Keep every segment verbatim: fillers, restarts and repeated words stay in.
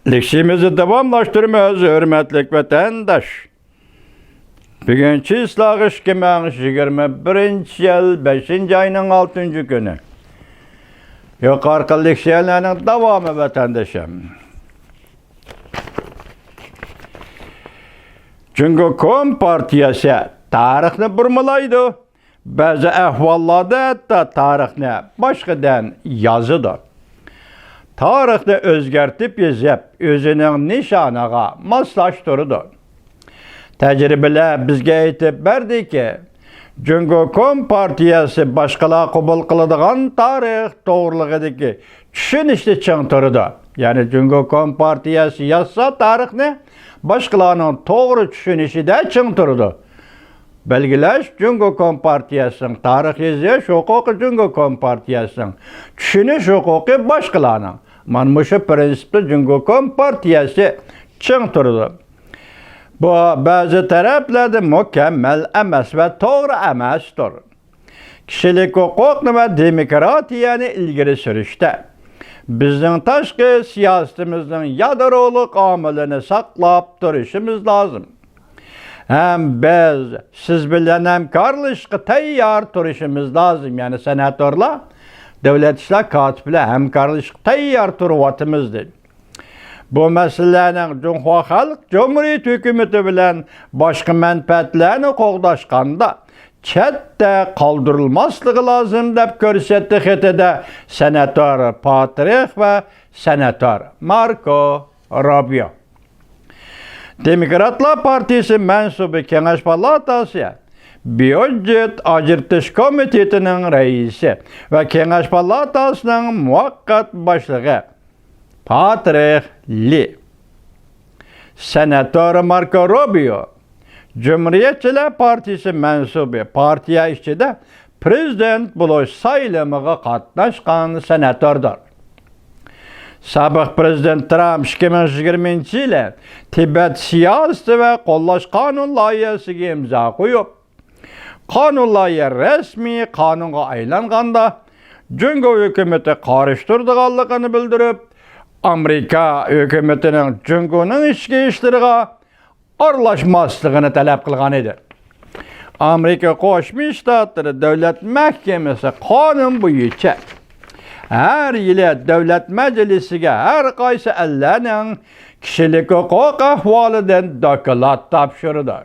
لېكسىيىمىزنى داۋاملاشتۇرىمىز، ھۆرمەتلىك ۋەتەنداش. بۈگۈن چىسلاغ ئىككى مىڭ يىگىرمە بىرىنچى يىل بەشىنچى ئاينىڭ ئالتىنچى كۈنى. يۇقىرىقى لېكسىيەلەرنىڭ داۋامى، ۋەتەندىشىم. جۇڭگو كومپارتىيەسى تارىخنى بۇرمىلايدۇ. بەزى ئەھۋاللاردا ھەتتا تارىخنى باشقىدىن يازىدۇ. تارىخنى ئۆزگەرتىپ يېزىپ، ئۆزىنىڭ نىشانىغا ماسلاشتۇرىدۇ. تەجرىبىلەر بىزگە ئېيتىپ بەردىكى، جۇڭگو كومپارتىيەسى باشقىلار قوبۇل قىلىدىغان تارىخ توغرىلىقىدىكى چۈشىنىشتە چىڭ تۇرىدۇ. يەنى جۇڭگو كومپارتىيەسى يازسا تارىخنى، باشقىلارنىڭ توغرا چۈشىنىشىدە چىڭ تۇرىدۇ. بەلگىلەش، جۇڭگو كومپارتىيەسىنىڭ تارىخ يېزىش ھوقۇقى جۇڭگو كومپارتىيەسىنىڭ، چۈشىنىش ھوقۇقى باشقىلارنىڭ. مانا مۇشۇ پىرىنسىپتا جۇڭگو كومپارتىيەسى چىڭ تۇرىدۇ. بۇ بەزى تەرەپلەردە مۇكەممەل ئەمەس ۋە توغرا ئەمەستۇر. كىشىلىك ھوقۇقنى ۋە دېموكراتىيەنى ئىلگىرى سۈرۈشتە، بىزنىڭ تاشقى سىياسىتىمىزنىڭ يادرولۇق ئامىلىنى ساقلاپ تۇرۇشىمىز لازىم. ھەم بىز سىز بىلەن ھەمكارلىشىشقا تەييار تۇرۇشىمىز لازىم. يەنى سېناتورلار، دۆلەت ئىشلار كاتىپلار ھەمكارلىشىشقا تەييار تۇرۇۋاتىمىز، دېدى. بۇ مەسىلىلەرنىڭ جۇڭخۇا خەلق جۇمھۇرىيىتى ھۆكۈمىتى بىلەن باشقا مەنپەئەتلەرنى قوغداشقاندا چەتتە قالدۇرۇلماسلىقى لازىم، دەپ كۆرسەتتى خېتىدە سېناتور پاترىخ ۋە سېناتور ماركو روبىيو. دېموكراتلار پارتىيىسى مەنسۇبى كېڭەش پالاتاسى بيۇجېت ئاجرىتىش كومىتېتىنىڭ رەئىسى ۋە كېڭەش پالاتاسىنىڭ مۇۋەققەت باشلىقى پاترىخ لى. سېناتور ماركو روبىيو، جۇمھۇرىيەتچىلەر پارتىيىسى مەنسۇبى، پارتىيە ئىچىدە پرېزىدېنت بولۇش سايلىمىغا قاتناشقان سېناتوردۇر. سابىق پرېزىدېنت ترامپ ئىككى مىڭ يىگىرمىنچى يىلى تىبەت سىياسىتى ۋە قوللاش قانۇن لايىھەسىگە ئىمزا قويۇپ، قانۇن لايىھە رەسمىي قانۇنغا ئايلانغاندا، جۇڭگو ھۆكۈمىتى قارشى تۇرىدىغانلىقىنى بىلدۈرۈپ، ئامېرىكا ھۆكۈمىتىنىڭ جۇڭگونىڭ ئىچكى ئىشلىرىغا ئارىلاشماسلىقىنى تەلەپ قىلغان ئىدى. ئامېرىكا قوشما شتاتلىرى دۆلەت مەھكىمىسى قانۇن بويىچە ھەر يىلى دۆلەت مەجلىسىگە ھەر قايسى ئەللەرنىڭ كىشىلىك ھوقۇق ئەھۋالىدىن دوكلات تاپشۇرىدۇ.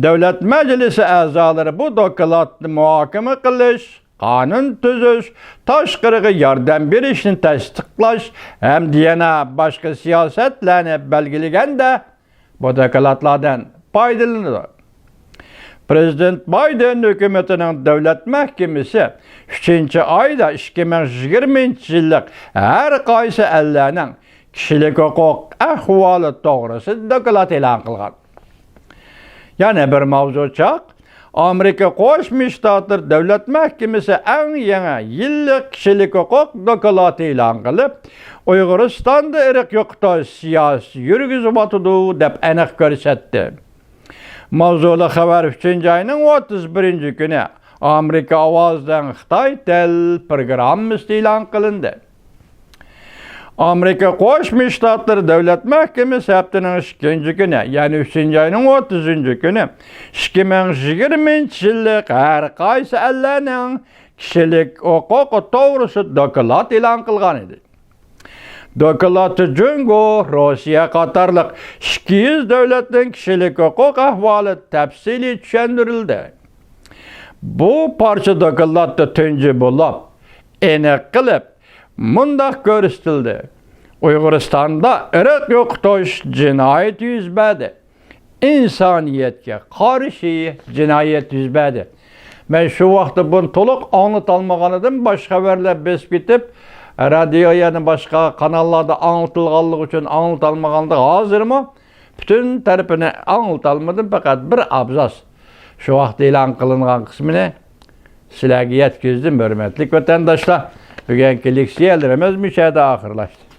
دۆلەت مەجلىسى ئەزالىرى بۇ دوكلاتنى مۇھاكىمە قىلىش، قانۇن تۈزۈش، تاشقىرىغا ياردەم بېرىشنى تەستىقلاش ھەمدە يەنە باشقا سىياسەتلەرنى بەلگىلىگەندە، بۇ دوكلاتلاردىن پايدىلىنىدۇ. پرېزىدېنت بايدېن ھۆكۈمىتىنىڭ دۆلەت مەھكىمىسى ئۈچىنچى ئايدا ئىككى مىڭ يىگىرمىنچى يىللىق ھەر قايسى ئەللەرنىڭ كىشىلىك ھوقۇق ئەھۋالى توغرىسىدا دوكلات ئېلان قىلغان. يەنە بىر ماۋزۇ چاق، ئامېرىكا قوشما شتاتلىرى دۆلەت مەھكىمىسى ئەڭ يېڭى يىللىق كىشىلىك ھوقۇق دوكلاتى ئېلان قىلىپ، ئۇيغۇرىستاندا ئىرق يوقىتىش سىياسىتى يۈرگۈزۈۋاتىدۇ، دەپ ئېنىق كۆرسەتتى. ماۋزۇلۇق خەۋەر ئۈچىنچى ئاينىڭ ئوتتۇز بىرىنچى كۈنى ئامېرىكا ئاۋازىدىن خىتاي تىل پروگراممىسىدا ئېلان قىلىندى. ئامېرىكا قوشما شتاتلىرى دۆلەت مەھكىمىسى ھەپتىنىڭ ئىككىنچى كۈنى، يەنى ئۈچىنچى ئاينىڭ ئوتتۇزىنچى كۈنى ئىككى مىڭ يىگىرمىنچى يىللىق ھەر قايسى ئەللەرنىڭ كىشىلىك ھوقۇقى توغرىسىدا دوكلات ئېلان قىلغان ئىدى. دوكلاتتا جۇڭگو، روسىيە قاتارلىق ئىككى يۈز دۆلەتنىڭ كىشىلىك ھوقۇق ئەھۋالى تەپسىلىي چۈشەندۈرۈلدى. بۇ پارچە دوكلاتتا تۇنجى بولۇپ، ئېنىق قىلىپ مۇنداق كۆرسىتىلدى: ئۇيغۇرىستاندا ئىرق يوقىتىش جىنايىتى يۈز بەردى. ئىنسانىيەتكە قارشى جىنايەت يۈز بەردى. مەن شۇ ۋاقىتتا بۇنى تولۇق ئاڭلىتالمىغانىدىم، باشقا خەۋەرلەر بېسىپ كېتىپ، رادىيو يەنە باشقا قاناللاردا ئاڭلىتىلغانلىقى ئۈچۈن ئاڭلىتالمىغانىدىم. ھازىرمۇ پۈتۈن تەرىپىنى ئاڭلىتالمىدىم، پەقەت بىر ئابزاس، شۇ ۋاقىتتا ئېلان قىلىنغان قىسمىنى سىلەرگە يەتكۈزدۈم، ھۆرمەتلىك ۋەتەنداشلار. بۈگۈنكى لېكسىيەلىرىمىز مۇشۇ يەردە ئاخىرلاشتى.